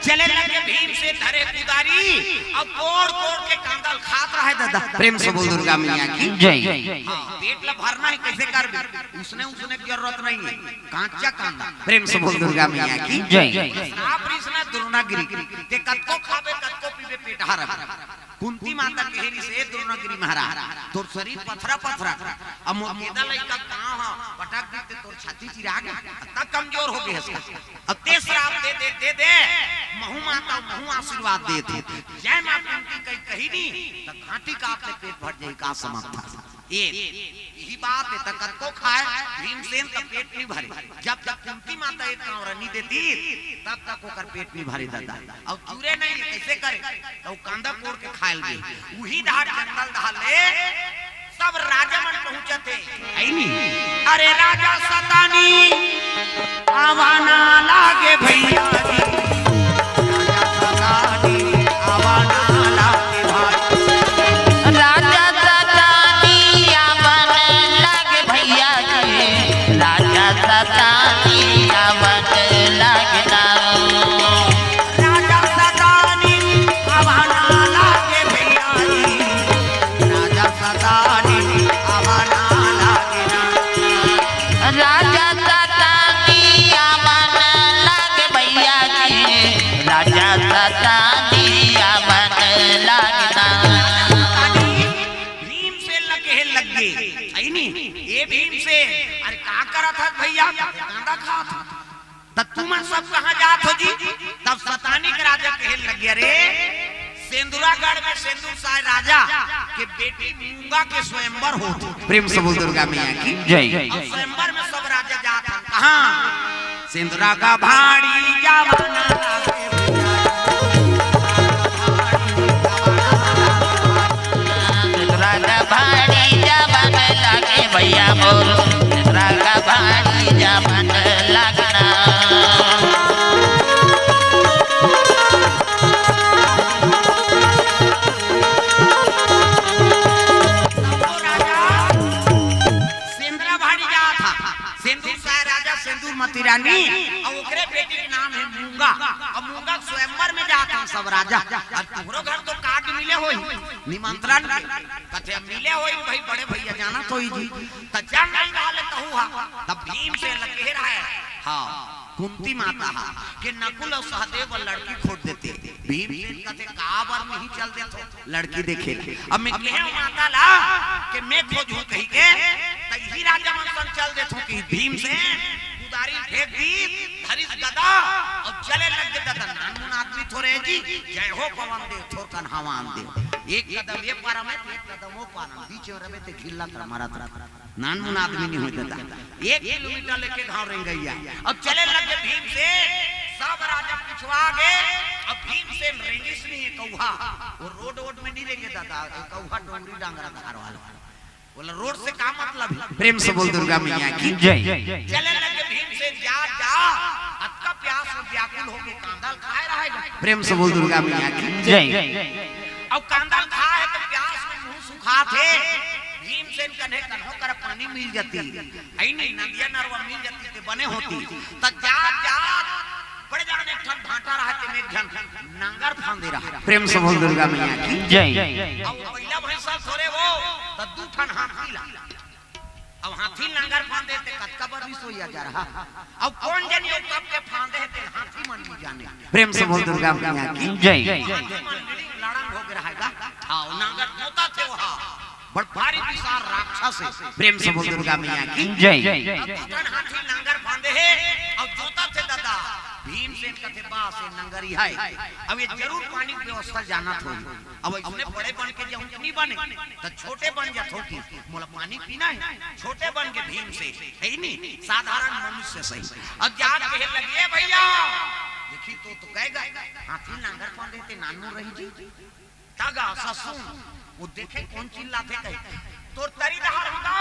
चले लगे भीमसेन धरे कुदारी, अब कोड़ कोड़ के कांदा ल खात रहे दादा। प्रेम से बोल दुर्गा मैया की। जय। हाँ, पेट ला भरना हे, कैसे करबे? उसने, उसने की जरूरत नहीं हे, कांचा कांदा। प्रेम से बोल दुर्गा मैया की। जय। श्राप रिहिस ना द्रोणागिरी, ते कतको खाबे, कतको पीबे, पेट हा रबे। कुंती माता कहे रिहिसे, "हे द्रोणागिरी महाराज, तोर शरीर पथरा पथरा, अब मोर गेदा लइका गाँव ह पटक दी ते तोर छाती चिरा गे, अतना कमजोर हो गे हस का? अब ते श्राप दे दे, दे दे, महू माता महू आशीर्वाद देत हे।" जय माँ कुंती कही, कही नी, त घाटी का आपके पेट भर जाई का समाप्त था। ये, यही बात हे, त कतको खाए, भीमसेन त पेट नी भरे। जब तक कुंती माता एक कांवरा नी देती, तब तक ओकर पेट नी भरे दादा। अउ जुरे नहीं हे, कैसे करे? त ओ कांदा कोड़ के खाए लगे। उही डहर जंगल डहर ले सब राजा मन पहुंचत हे। आई नी? अरे राजा सतानी आवाना लागे भैया जी। राजा सतानी आवाना लागे भाई। राजा सतानी आवाना लागे भैया जी। राजा सतानी आवाना लागे ना। राजा सतानी आवाना लागे भैया जी। राजा सतानी आवाना लागे ना। राजा सतानी आवाना लागे भैया जी। राजा सतानी आवाना लागे ना। भीमसेन ल कहे लग गे, "आई नी, ए भीमसेन, अरे का करत हस भैया? कांदा खात हस।" त तुमन सब कहाँ जात हो जी? तब सतानी के राजा कहे लग गे, "अरे, सेंदुरागढ़ में सेंदुर साय राजा के बेटी मूंगा के स्वयंवर होत हे।" प्रेम से बोल दुर्गा मैया की। जय। अउ स्वयंवर में सब राजा जात हे। कहाँ? सेंदुरा का भाड़ी जावाना लागे भैया। सेंदुरा का भाड़ी जावाना लागे भैया मोर। सेंदुरा का भाड़ी जावाना लागे ना। सेंदुरा भाड़ी जात हे। सेंदुर साय राजा, सेंदुर मती रानी, अउ ओकरे बेटी के नाम हे मूंगा। अउ मूंगा के स्वयंवर में जात हे सब राजा। अब तोहरो घर तो कार्ड मिले होही, निमंत्रण के। कथे, "मिले होही भाई, बड़े भैया जानत होही जी।" त चल नहीं रहा ले तहू हा। तब भीमसेन ल कहे रहा हे, हाँ, कुंती माता हा, के नकुल अउ सहदेव बर लड़की खोज देते। भीमसेन कथे, "काबर नहीं चल देथो लड़की देखे ला?" अब मैं कहे माता ला के मैं खोजहूं कहिके, त इही राजा मन संग चल देथो कि भीमसेन कुदारी फेंक दी, धरिस गदा अउ चले लग गे दादा। नानमुन आदमी थोरे जी, जय हो पवन देव, थोरकन हवा आन देव। एक कदम ये पारा में, एक कदम वो पारा में, बीच में रबे ते घिल्ला तर मरत रह। नानमुन आदमी नहीं होय दादा। एक किलोमीटर लेके घांव रेंगइया। अब चले लगे भीमसेन, सब राजा पिछवा गे। अब भीमसेन रेंगिस नहीं है कौहा, वो रोड वोड में नहीं रेंगे दादा, ये कौहा डोंगरी डांगरा धार वाला। बोला, रोड से का मतलब है? प्रेम से बोल दुर्गा मैया की जय। चले लगे भीमसेन, जा जा, अतका प्यास में व्याकुल होके कांदा ल खाए रहेगा। प्रेम से बोल दुर्गा मैया की जय। अब कांदा ल खाए हे तो प्यास में मुंह सुखात हे। भीमसेन कन्हे कन्हो कर पानी मिल जाती, ऐनी नदिया नरवा मिल जाती ते बने होती। त जात जात बड़े जान एक ठन भांटा रहा, तेमे एक झन नांगर फांदे रहा। प्रेम से बोल दुर्गा मैया की जय। अब पहिला भैंसा थोरे वो, त दू ठन हाथी ला। अब हाथी नांगर फांदे ते कतका बरिस होइया जा रहा। अब कोन जनी ओ कब के फांदे हे ते हाथी मन नहीं जाने। प्रेम से बोल दुर्गा मैया की जय। हाथी मन लड़िंग लड़ंग हो गे रहेगा। हाँ, नांगर जोतथे वहा। बड़ भारी विशाल राक्षस हे। प्रेम से बोल दुर्गा मैया की जय। अब उठन हाथी नांगर फांदे हे, अब जोतथे दादा। भीमसेन कथे, "बस, ये नंगरी है, अब ये जरूर पानी के व्यवस्था जानत होही।" अब इसने बड़े बन के जाऊं कि नहीं बने, तो छोटे बन जाथो कि मोला पानी पीना है। छोटे बन के भीमसेन, है नहीं, साधारण मनुष्य सही। अब जात कहे लगे, "ए भैया, देखी तो, तो कहेगा, हाथी नांगर फांदे ते नानू रही जी।" तगा ससुन, वो देखे कोन चिल्लाथे कहे, "तोर तरी डहार होता?"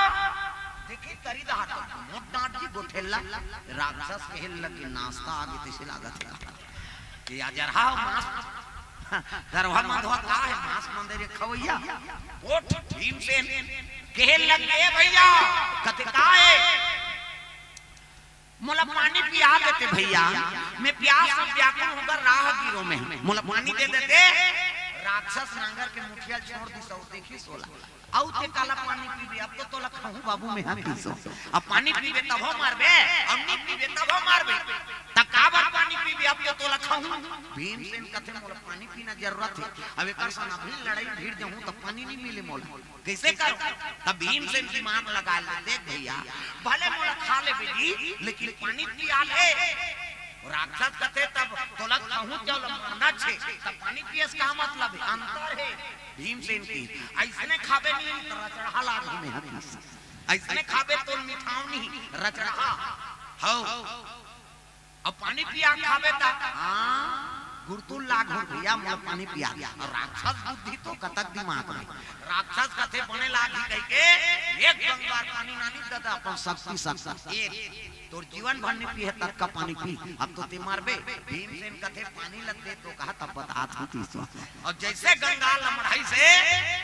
देखी तरी डहार तो मोट डांट जी गोठेला। राक्षस कहे लगे, "नाश्ता आगे तैसे लागत है।" ये आ जा रहा हो मांस, दरवा मंदवा का है, मांस मंदे रे खवैया। उठ भीमसेन कहे लगे, "ए भैया, कथे का है?" मोला पानी पिया देते भैया, मैं प्यास में व्याकुल होकर राहगीरों में हूँ, मोला पानी दे देते। राक्षस नांगर के मुठिया छोड़ दिस अउ देखिस ओला, "अउ ते काला पानी पीबे, अब तो तोला खाहूं बाबू मैं हा," किसो। "अब पानी पीबे तभो मरबे, अब नहीं पीबे तभो मरबे, त काबर पानी पीबे, अब तो तोला खाहूं।" भीमसेन कथे, "मोला पानी पीना जरूरत है, अब एकर सन अभी लड़ाई भिड़ जाहूं त पानी नहीं मिले मोला।" कइसे करो? तब भीमसेन दिमाग लगा ले, "देख भैया, भले मोला खा लेबे जी, लेकिन पानी पिया ले।" राक्षस कथे, "तब तोला खाहूं चावल मरना छे, तब पानी पियस का मतलब है?" अंतर है भीमसेन की। अइसने खाबे नहीं तो रचड़हा लाग हमें हकीस। अइसने खाबे तो मिठाव नहीं, रचड़हा। हौ। अब पानी पिया खाबे त, हाँ, गुरतुल लाग हो भैया, मोला पानी पिया। अउ राक्षस बुद्धि तो कतक दिमाग में। राक्षस कथे बने लागी कहिके, एक गंगार पानी नानी दादा अपन शक्ति, शक्ति। एक, तोर जीवन भर नहीं पीहे ततका पानी पी, अब तो ते मरबे। भीमसेन कथे पानी लग दे तो कहा तब बतात हूं तीसवा। अउ जइसे गंगाल ल मढ़ाइस हे,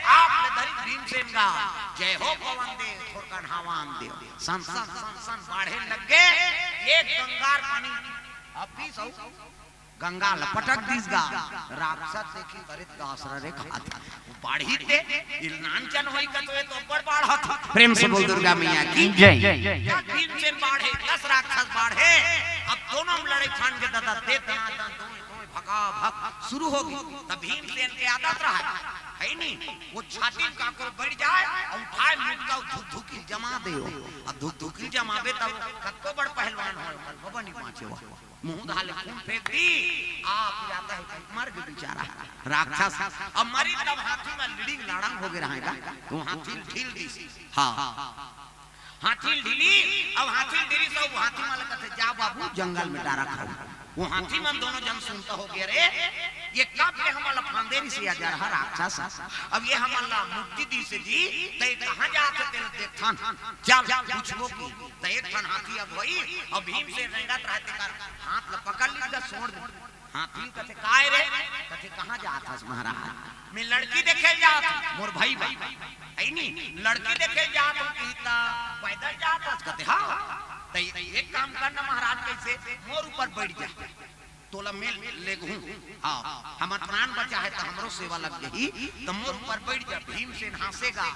आप ले धरी भीमसेन गा, "जय हो पवन देव, थोरकन हवा आन देव।" सन, सन, सन, सन बाढ़े लग गे, एक गंगार पानी अब पीस अउ गंगाल ल पटक दिस गा। राक्षस देखिस, "अरे दास रे खात हे, वो बाढ़ही ते, इल नानचन होई का तो ये तो अब्बड़ बाढ़त हे।" प्रेम से बोल दुर्गा मैया की जय। भीमसेन बाढ़े, दस राक्षस बाढ़े, अब दोनों में लड़ाई छान के दादा दे दना दन दोनों भका भक शुरू हो गे। तब भीमसेन के आदत रहा है, है नी, वो छाती में काकरो बैठ जाए अउ उठाए मुक्का अउ धुकधुकी जमा दे। अब धुकधुकी जमाबे तब कतको बड़ पहलवान हो, वो बनी पाछे वो मुंह धाले खून फेंक दी, आप जाता है कहीं मर गए बेचारा राक्षस। अब मरी तब हाथी में लड़िंग लड़ंग हो गए रहेगा, तो हाथी ढील दी। हाँ। हाथी ल ढीली, अब हाथी ल ढीली, सब हाथी मन ल कथे, "जा बाबू, जंगल में डारा खाऊ।" वो हाथी मन दोनों जन सुनता हो गया, "रे, ये कब के हमन ल फांदे रिहिस, या जरहा राक्षस? अब ये हमन ल मुक्ति दिस जी, त ये कहाँ जात हे, तेला देखथन। चल, पूछबो की।" त एक ठन हाथी अगुवाई, अब भीमसेन रेंगत रहे, तेकर हाथ ल पकड़ लीस गा, छोड़ दे। हाथी ल कथे, "काय रे?" कथे, "कहाँ जात हस महाराज?" "मैं लड़की देखे जात हूँ, मोर भाई बा।" "है नी, लड़की देखे जात हूँ," कही, "त पैदल जात हस?" कथे, "हाँ।" "त एक काम करना महाराज, कइसे, मोर ऊपर बैठ जा, तोला मैं लेगहूँ। हाँ, हमर प्राण बचा है त हमरो सेवा लग जाही, त मोर ऊपर बैठ जा।" भीमसेन हाँसेगा,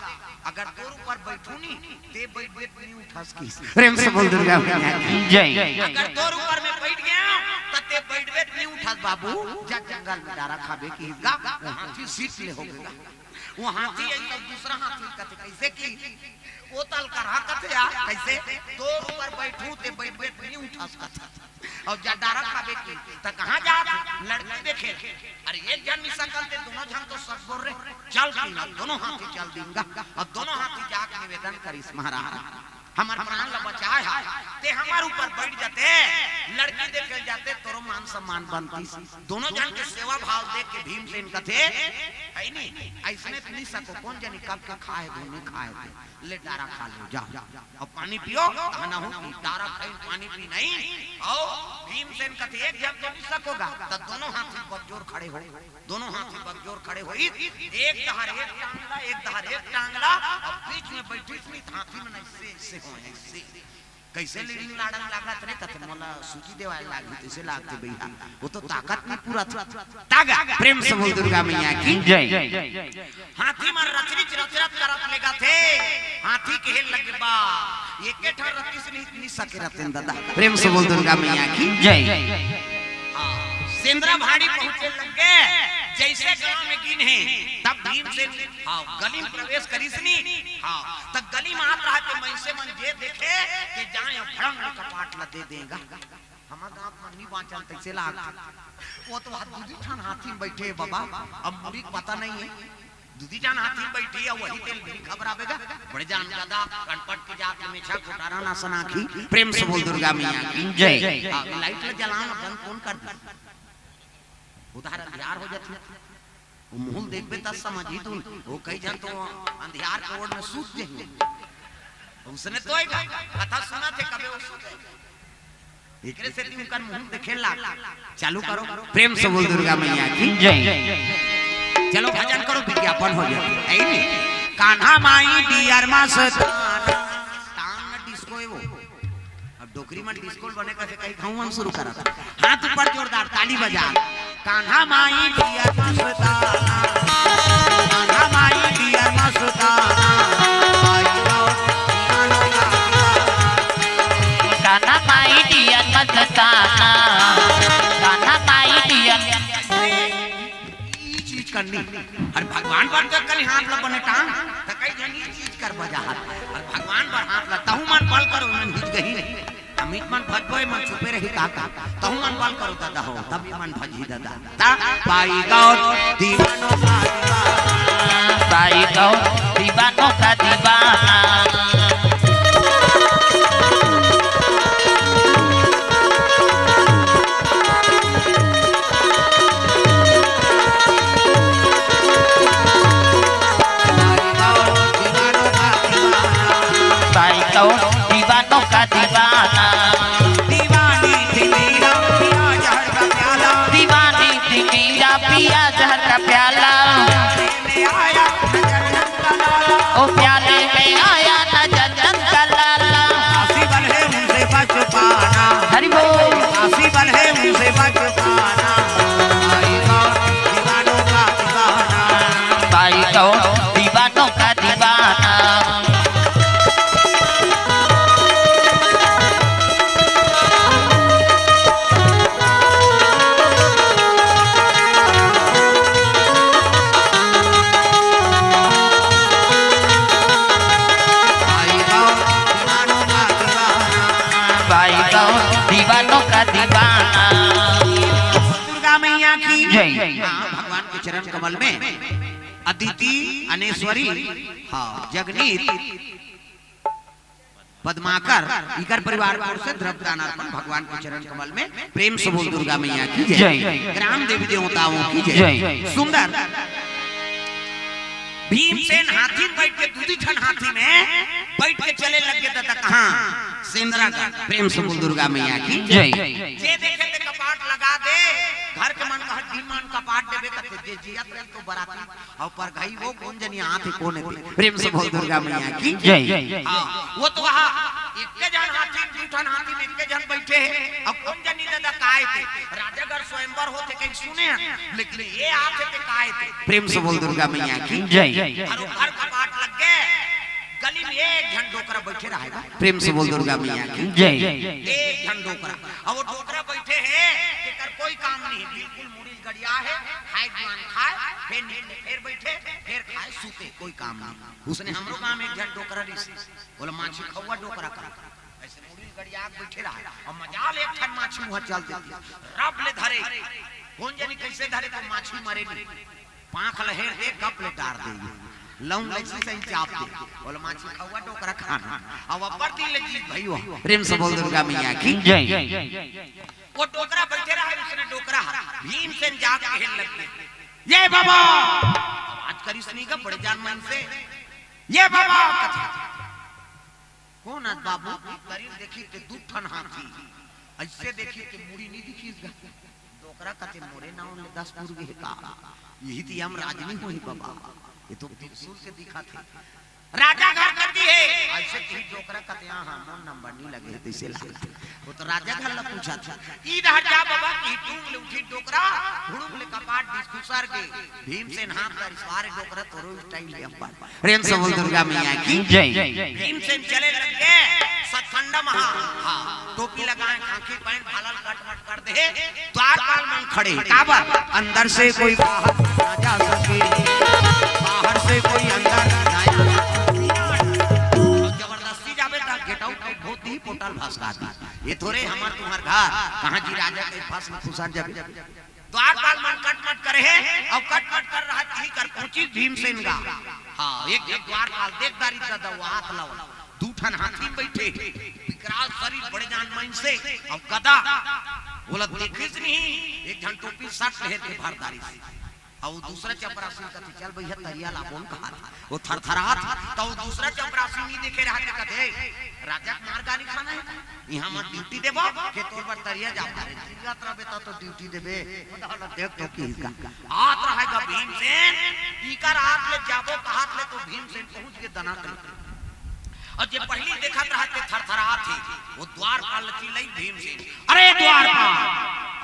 "अगर तोर ऊपर बैठू नी, ते बैठबे त नी उठस।" प्रेम से बोल दुर्गा मैया की जय। "अगर तोर ऊपर में बैठ गेंव, त ते बैठबे त नी उठस बाबू, जा जंगल में डारा खाबे," किहिस गा। वो हाथी सीट ले हो गे गा। वो हाथी आई, तब दूसरा हाथी कथे, "कइसे?" कि वो तल करहा कथे, "या कइसे? तोर ऊपर बैठू ते बैठबे त नी उठस," कथे। "अउ जा डारा खाबे," कि "त कहाँ जात?" लड़की देखे, अरे एक झन नइ सकन ते दोनों झन तो सकबो रे। चल कहिन, दोनों हाथी चल दीन गा। अउ दोनों हाथी जाके निवेदन करिस, महाराज, हमर प्राण ला बचाए हस, ते हमर ऊपर बइठ जाते, लड़की देखे जाते, तोरो मान सम्मान बनतिस। दोनों झन के सेवा भाव देख के भीमसेन कथे, "हइ नी, अइसने तो नइ सको, कोन जनी कब के खाए धुन नइ खाए थे, ले डारा खा लेव, जाव।" अउ पानी पियो, कहना हो कि डारा खाई, पानी पी नहीं। अउ भीमसेन कथे, "एक झन तो नइ सको गा, त दोनों हाथी बगजोर खड़े हो।" दोनों हाथी बगजोर खड़े होइस, एक डहर एक टांग ला, एक डहर एक टांग ला, अउ बीच में बइठिस नी, हाथी मन अइसे, अइसे होय, अइसे। कइसे लीडिंग लाड़ंग लागत रे, कथे, "मोला सूजी देवाय लागही, तइसे लागथे भइया, वो तो ताकत नइ पूरा था।" तागा, प्रेम से बोल दुर्गा मैया की। जय। हाथी मन रचरिच रचरत करत लेगथे। हाथी कहे लगे, "बा, एके ठन रतिस नइ, नइ सके रतेन दादा।" प्रेम से बोल दुर्गा मैया की। जय। हाँ, सेंदरा भाड़ी पहुंचे लगे, जइसे गांव में गिन हे, तब भीमसेन, हाँ, गली में प्रवेश करिस नी, हाँ, तब गली में आत रहा के मइनसे मन जे देखे, के जाए भड़ंग कपाट ला दे देगा। हमर गांव में नइ बांचन तइसे लाग। वो तो हाथ दूधी ठन हाथी में बइठे हे बाबा, अब मुड़ी के पता नइ हे। दूधी झन हाथी में बइठी हे, वही तेल भी खबर आवेगा। बड़े जान दादा, कनपट के जात में छा कोटारा ना सनाखी। प्रेम से बोल दुर्गा मैया की। जय। हाँ, लाइट ला जलाना बंद कोन कर दी? उधार अंधियार हो जाती। वो मुहूल देखबे त समझही तू, वो कई झन तो अंधियार के ओड़ में सूत जाही। उसने तो एक कथा सुना थे, कबे वो सूत जाही। एकरे सेती उनकर मुहूल देखे लाग। चालू करो। प्रेम से बोल दुर्गा मैया की। जय। चलो भजन करो, विज्ञापन हो जाए। ऐ नी? कान्हा माई डियर मस्ताना। टांग न डिस्को है वो। अब डोकरी मन डिस्को बने कथे कहीं खाऊं हम शुरू करत। हाथ ऊपर जोरदार ताली बजा। कान्हा माई डियर मस्ताना। कान्हा माई डियर मस्ताना। कान्हा माई डियर मस्ताना। Kanha my dear. ई चीज करनी। अरे भगवान बर तो कल हाथ ला बने टांग, त कई झन ई चीज कर बजा हाथ। अरे भगवान बर हाथ ला, तहु मन बल करो, मन हिच गही। अमित मन भजबो, मन छुपे रही का का। तहु मन बल करो दादा हो, तब ये मन भजही दादा। ता पाई गौर दीवानों का दीवाना। पाई गौर दीवानों का दीवाना। भाई तो दीवानों का दीवाना। दीवानी थी मीरा, पिया जहर का प्याला। दीवानी थी मीरा, पिया जहर का प्याला। प्याले में आया नजर झन का लाला। ओ प्याले में आया नजर झन का लाला। आसी बन है उनसे बच पाना। हरि बोल। आसी बन है उनसे बच पाना। भाई तो दीवानों का दीवाना। भाई तो दीवानों का दीवाना। भाई तो दीवानों का दीवाना। भाई तो दीवानों का दीवाना। दुर्गा मैया की जय। हाँ, भगवान के चरण कमल में अदिति, अनेश्वरी, हाँ, जगनीत, पद्माकर, इकर परिवार की ओर से द्रव्य दान अर्पण भगवान के चरण कमल में। प्रेम से बोल दुर्गा मैया की जय। जय। ग्राम देवी देवताओं की जय। जय। सुंदर। भीमसेन हाथी में बइठ के, दूधी ठन हाथी में बइठ के चले लगे, त कहाँ? सेंदरागढ़। प्रेम से बोल दुर्गा मैया की जय। जे देखे ते कपाट लगा दे, घर के मन कहा, "जिन मन कपाट देबे, कते जे जियत रही तो बराती।" अउ पर घई वो कोन जनी आथे, कोन एथे? प्रेम से बोल दुर्गा मैया की जय। हाँ, वो तो वहाँ एक के जन हाथी, दू ठन हाथी में एक के जन बइठे हे। अब कोन जनी दादा काय थे? राजागढ़ स्वयंवर होथे कहीं सुने हैं, लेकिन ये आथे ते काय थे? प्रेम से बोल दुर्गा मैया की जय। हर घर कपाट लग गए, गली में एक झन डोकरा बइठे रहेगा। प्रेम से बोल दुर्गा मैया की जय। एक झन डोकरा, अब वो डोकरा बइठे हे, तेकर कोई काम नहीं, बिल्कुल मुड़ी गड़िया हे, खाए जुआन खाए, फेर नींद में फेर बइठे, फेर खाए, सूते, कोई काम नहीं। उसने हमरो गांव में एक झन डोकरा रिहिस, बोला, "माछी खउवा डोकरा कर।" ऐसे मुड़ी गड़िया के बइठे रहा, अउ मजाल एक ठन माछी उहाँ चल देती, रब ले धरे, कोन जनी कइसे धरे, तो माछी मरे नहीं, पाँख ल हेर दे, गप ले डार दे, लौंग लइसी सही चाप दे, बोले माछी खउवा डोकरा खाना। अब अब्बर दिन ले जीत भई हो। प्रेम से बोल दुर्गा मैया की जय। वो डोकरा बइठे रहा, उसने डोकरा हा, भीमसेन जाग के हेर लग गए, "ये बाबा!" आवाज करिस नहीं गा, बड़े जान मन से, "ये बाबा!" कथे, "कोन अस बाबू?" करीब देखी ते दू ठन हाथी, अइसे देखी ते मुड़ी नहीं दिखिस गा। डोकरा कथे, "मोरे नाव ले दस पुर गे हे का? यही तो यमराज नहीं होही बाबा, ये तो त्रिशूल के दिखथे।" राजा घर कती हे, अइसे कही डोकरा कथे, "हाँ, हाँ, मोर नंबर नहीं लगे हे, तइसे लागथे।" वो तो राजा घर ला पूछथे। "ई डहर जा बाबा," कही टूंग ले उठी डोकरा, हुड़ुंग ले कपाट डिस खुसर गे। भीमसेन हाथ कर इस बारे डोकरा तोरो स्टाइल हे अब्बर। प्रेम से बोल दुर्गा मैया की जय। भीमसेन चले लग गे, सतखंडा महा, हाँ, टोपी लगाए, खाकी पैंट, भाला ल कट मट कर दे, द्वारपाल मन खड़े, काबर? अंदर से कोई बाहर ना जा सके, बाहर से कोई अंदर ना जा सके। अउ जबरदस्ती जाबे त गेट आउट के धोती पोटल भसका दी। ये थोरे हमर तुम्हर घर, कहाँ जी राजा के भस्म खुसर जाबे। द्वारपाल मन कट मट करे हे, अउ कट मट कर रहा, तिही कर पहुंची भीमसेन गा। हाँ, एक, एक द्वारपाल देख दारी ददा, वो हाथ लावा, दू ठन हाथी में बइठे, विकराल शरीर, बड़े जान मन से, अउ गदा, बोला देखिस नहीं, एक झन टोपी सट ले हे ते भर दारी से। अउ दूसरा चपरासी कथे, "चल भैया, तरिया ला बोन," कहा था। वो थरथरात, तो वो दूसरा चपरासी नहीं देखे रहा के कथे, "राजा के मार गारी खाना हे, यहाँ मत ड्यूटी देबो, के तोर बर तरिया जाबो।" अरे, चिल्लात रहबे त तो ड्यूटी देबे। देख तो की इसका। आत रहेगा भीमसेन, इकर आत ले जाबो, कहात ले तो भीमसेन पहुंच के दना कर। अउ जे पहली देखत रहा के थरथरात हे, वो द्वारपाल चिल्लाई भीमसेन, "अरे द्वारपाल,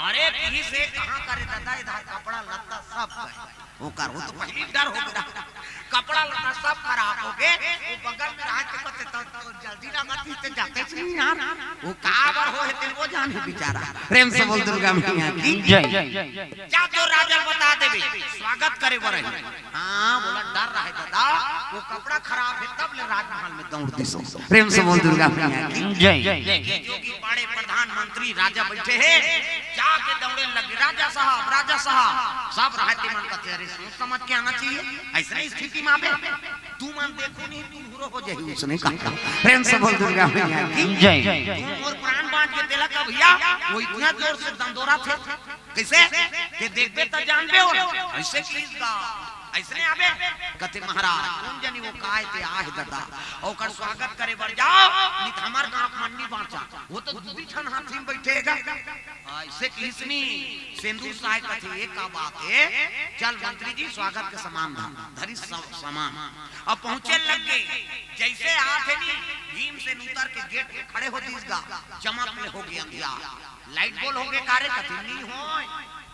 अरे कहीं से कहाँ करे दादा, इधर कपड़ा लत्ता सब गए।" ओकर वो तो पहली डर हो गया, कपड़ा लत्ता सब खराब हो गए। वो बगल में रहा के कहते, "तो, तो जल्दी ना मत, ते जाते नहीं यार।" वो काबर हो हे ते वो जाने बेचारा। प्रेम से बोल दुर्गा मैया की जय। जा तो राजा ल बता देबे, स्वागत करे बर हे। हाँ, बोला डर रहा हे दादा, वो कपड़ा खराब हे तब ले राजमहल में दौड़ दिस। प्रेम से बोल दुर्गा मैया की जय। जोगी पाड़े प्रधानमंत्री राजा बइठे हे, जाके दौड़े लगे, "राजा साहब, राजा साहब।" सब रहते मन कथे, "अरे सोच समझ के आना चाहिए, अइसने स्थिति में आबे, तुमन देखो नहीं, तुम हुरो हो जाही।" उसने कहा, प्रेम से बोल दुर्गा मैया की जय। "तुम मोर प्राण बांच के तेला का भैया, वो इतना जोर से दंदोरा थे।" कइसे? के देखबे त जानबे हो, अइसे किहिस गा, "अइसने आबे?" कथे, "महाराज, कोन जनी वो काय ते आहे दादा, ओकर स्वागत करे बर जाओ, नहीं तो हमार गांव मंडी बांचा, वो तो दू ठन हाथी में बइठे हे गा।" अइसे किहिस नी, सेंदूर साय कथे, "ये का बात हे? चल मंत्री जी, स्वागत के सामान धर।" धरी सब सामान। अब पहुंचे लग गे, जइसे आत हे नी, भीमसेन उतर के गेट में खड़े हो दिस गा, चमक ले हो गे अंधियार। "लाइट बोल हो गे का रे?" कथे, "नहीं होय।"